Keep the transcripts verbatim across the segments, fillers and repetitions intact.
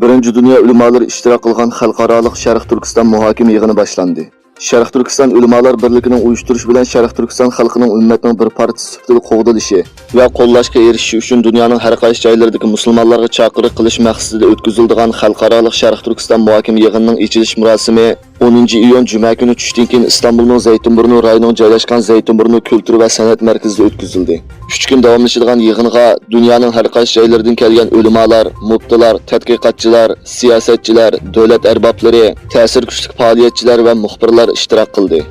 بىرىنچى دۇنيا ئۆلىمالىرى ئىشتىراك قىلغان خەلقئارالىق شەرق تۈركىستان مۇھاكىمە يىغىنى باشلاندى. شەرق تۈركىستان ئۆلىمالار بىرلىكىنىڭ ئۇيۇشتۇرۇشى بىلەن شەرق تۈركىستان خەلقىنىڭ ئۈممەتنىڭ بىر پارچىسى سۈپىتىدە قوغدىلىشى ۋە قوللاشقا ئېرىشىشى ئۈچۈن دۇنيانىڭ ھەر قايسى جايلىرىدىكى مۇسۇلمانلارغا چاقىرىق قىلىش مەقسىتىدە ئۆتكۈزۈلىدىغان خەلقئارالىق شەرق تۈركىستان مۇھاكىمە يىغىنىنىڭ ئېچىلىش مۇراسىمى ئونىنچى ئىيۇن جۈمە كۈنى چۈشتىن كېيىن ئىستانبۇلنىڭ زەيتۇنبۇرنۇ رايونىنىڭ جايلاشقان زەيتۇنبۇرنۇ كۈلتۈر ۋە سەنئەت مەركىزىدە ئۆتكۈزۈلدى. ئۈچ كۈن داۋاملىشىدىغان يىغىنغا دۇنيانىڭ ھەر قايسى جايلىرىدىن كەلگەن ئۆلىمالار، مۇپتىلار، تەتقىقاتچىلار، سىياسەتچىلەر، دۆلەت ئەربابلىرى، تەسىر كۈچلۈك پائالىيەتچىلەر ۋە مۇخبىرلار ئىشتىراك قىلدى.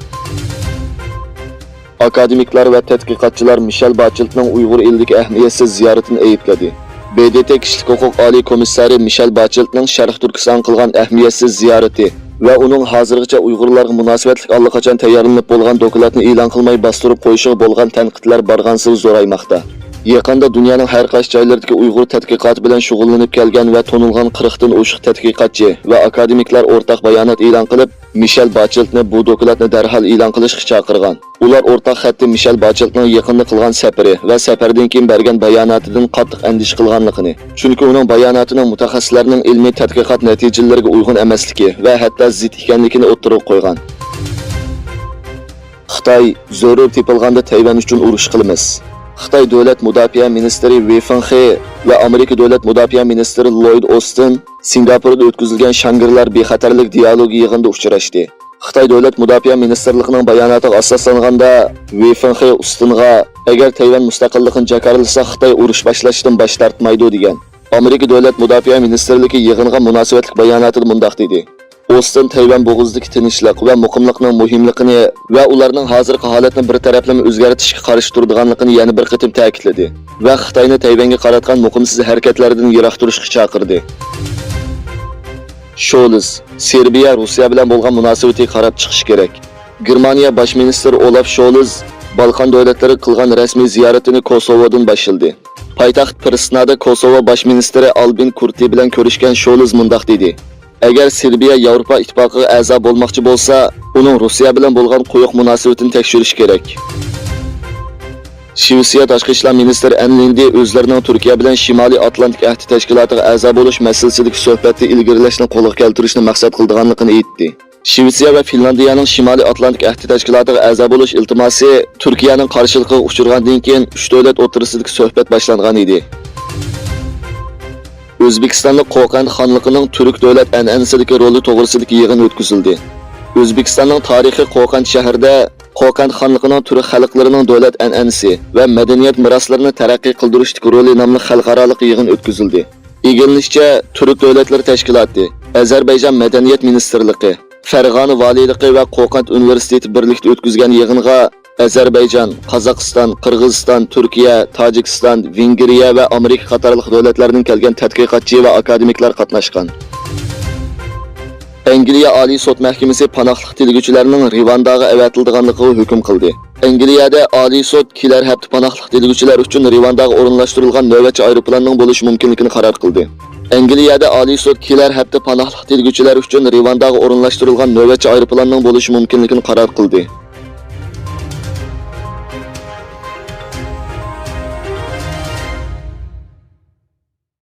ئاكادېمىكلار ۋە تەتقىقاتچىلار مىشەل باچېلتنىڭ ئۇيغۇر ئېلىدىكى ئەھمىيەتسىز زىيارىتىنى ئەيىبلىدى. ب د ت كىشىلىك ھوقۇق ئالىي كومىسسارى مىشەل باچېلتنىڭ شەرقىي تۈركىستانغا قىلغان ئەھمىيەتسىز زىيارىتى ۋە ئۇنىڭ ھازىرغىچە ئۇيغۇرلارغا مۇناسىۋەتلىك ئاللىقاچان تەييارلىنىپ بولغان دوكلاتنى ئېلان قىلماي باستۇرۇپ قويۇشىغا بولغان تەنقىدلەر بارغانسېرى زورايماقتا. يېقىندا دۇنيانىڭ ھەر قايسى جايلىرىدىكى ئۇيغۇر تەتقىقاتى بىلەن شۇغۇللىنىپ كەلگەن ۋە تونۇلغان قىرىقتىن ئوشۇق تەتقىقاتچى ۋە ئاكادېمىكلار ئورتاق بايانات ئېلان قىلىپ، مىشەل باچېلتنى بۇ دوكلاتنى دەرھال ئېلان قىلىشقا چاقىرغان. ئۇلار ئورتاق خەتتە مىشەل باچېلتنىڭ يېقىندا قىلغان سەپىرى ۋە سەپەردىن كېيىن بەرگەن باياناتىدىن قاتتىق ئەندىشە قىلغانلىقىنى، چۈنكى ئۇنىڭ باياناتىنىڭ مۇتەخەسسىسلەرنىڭ ئىلمىي تەتقىقات نەتىجىلىرىگە ئۇيغۇن ئەمەسلىكى ۋە ھەتتا زىت ئىكەنلىكىنى ئوتتۇرىغا قويغان. خىتاي، زۆرۈر تېپىلغاندا تەيۋەن ئۈچۈن ئۇرۇش قىلىمىز. خىتاي دۆلەت مۇداپىئە مىنىستىرى ۋېي فېڭخې ۋە ئامېرىكا دۆلەت مۇداپىئە مىنىستىرى لويد ئوستىن سىنگاپوردا ئۆتكۈزۈلگەن شاڭگرىلار بىخەتەرلىك دىئالوگى يىغىنىدا ئۇچراشتى. خىتاي دۆلەت مۇداپىئە مىنىستىرلىقىنىڭ باياناتىغا ئاساسلانغاندا، ۋېي فېڭخې ئوستىنغا، ئەگەر تەيۋەن مۇستەقىللىقىنى جاكارلىسا، خىتاي ئۇرۇش باشلاشتىن باش تارتمايدۇ، دېگەن. ئامېرىكا دۆلەت مۇداپىئە مىنىستىرلىكى يىغىنغا مۇناسىۋەتلىك باياناتىدا مۇنداق دېدى: ئوستىن تەيۋەن بوغۇزىدىكى تىنچلىق ۋە مۇقىملىقنىڭ مۇھىملىقىنى ۋە ئۇلارنىڭ ھازىرقى ھالەتنى بىر تەرەپلىمە ئۆزگەرتىشكە قارشى تۇرىدىغانلىقىنى يەنە بىر قېتىم تەكىتلىدى ۋە خىتاينى تەيۋەنگە قاراتقان مۇقىمسىز ھەرىكەتلەردىن يىراق تۇرۇشقا چاقىردى. شولز، سېربىيە رۇسىيە بىلەن بولغان مۇناسىۋىتىگە قاراپ چىقىش كېرەك. گېرمانىيە باش مىنىستىرى ئولاف شولز بالقان دۆلەتلىرىگە قىلغان رەسمىي زىيارىتىنى كوسوۋودىن باشلىدى. پايتەخت پىرىسنادا كوسوۋو باش مىنىستىرى ئالبىن كۇرتى بىلەن كۆرۈشكەن شولز مۇنداق دېدى: ئەگەر سېربىيە ياۋروپا ئىتتىپاقىغا ئەزا بولماقچى بولسا، ئۇنىڭ رۇسىيە بىلەن بولغان قويۇق مۇناسىۋىتىنى تەكشۈرۈش كېرەك. شىۋېتسىيە تاشقى ئىشلار مىنىستىرى ئەن لىندى ئۆزلىرىنىڭ تۈركىيە بىلەن شىمالىي ئاتلانتىك ئەھدى تەشكىلاتىغا ئەزا بولۇش مەسىلىسىدىكى سۆھبەتنى ئىلگىرىلەشنى قولغا كەلتۈرۈشنى مەقسەت قىلىدىغانلىقىنى ئېيتتى. شىۋېتسىيە ۋە فىنلاندىيەنىڭ شىمالىي ئاتلانتىك ئەھدى تەشكىلاتىغا ئەزا بولۇش ئىلتىماسى تۈركىيەنىڭ قارشىلىقىغا ئۇچرىغاندىن كېيىن، ئۈچ دۆلەت ئوتتۇرىسىدىكى سۆھبەت باشلانغان ئىدى. ئۆزبېكىستاندا قوقەنت خانلىقىنىڭ تۈرك دۆلەت ئەنئەنىسىدىكى رولى توغرىسىدىكى يىغىن ئۆتكۈزۈلدى. ئۆزبېكىستاننىڭ تارىخى قوقەنت شەھىرىدە قوقەنت خانلىقىنىڭ تۈرك خەلقلىرىنىڭ دۆلەت ئەنئەنىسى ۋە مەدەنىيەت مىراسلىرىنى تەرەققىي قىلدۇرۇشتىكى رولى ناملىق خەلقئارالىق يىغىن ئۆتكۈزۈلدى. ئىگىلىنىشىچە، تۈرك دۆلەتلىرى تەشكىلاتى، ئەزەربەيجان مەدەنىيەت مىنىستىرلىقى، فەرغانە ۋالىيلىقى ۋە قوقەنت ئۇنىۋېرسىتېتى بىرلىكتە ئۆتكۈزگەن يىغىنغا ئەزەربەيجان، قازاقىستان، قىرغىزىستان، تۈركىيە، تاجىكىستان، ۋېنگرىيە ۋە ئامېرىكا قاتارلىق دۆلەتلەردىن كەلگەن تەتقىقاتچى ۋە ئاكادېمىكلار قاتناشقان. ئەنگلىيە ئالىي سوت مەھكىمىسى پاناھلىق تىلىگۈچىلەرنىڭ رىۋانداغا ئەۋەتىلىدىغانلىقىغا ھۆكۈم قىلدى. ئەنگلىيەدە ئالىي سوت كېلەر ھەپتە پاناھلىق تىلىگۈچىلەر ئۈچۈن رىۋانداغا ئورۇنلاشتۇرۇلغان نۆۋەتچى ئايروپىلاننىڭ بولۇشى مۇمكىنلىكىنى قارار قىلدى. ئەنگلىيەدە ئالىي سوت كېلەر ھەپتە پاناھلىق تىلىگۈچىلەر ئۈچۈن رىۋانداغا ئورۇنلاشتۇرۇلغان نۆۋەتچى ئايروپىلاننىڭ بولۇشى مۇمكىنلىكىنى قارار قىلدى.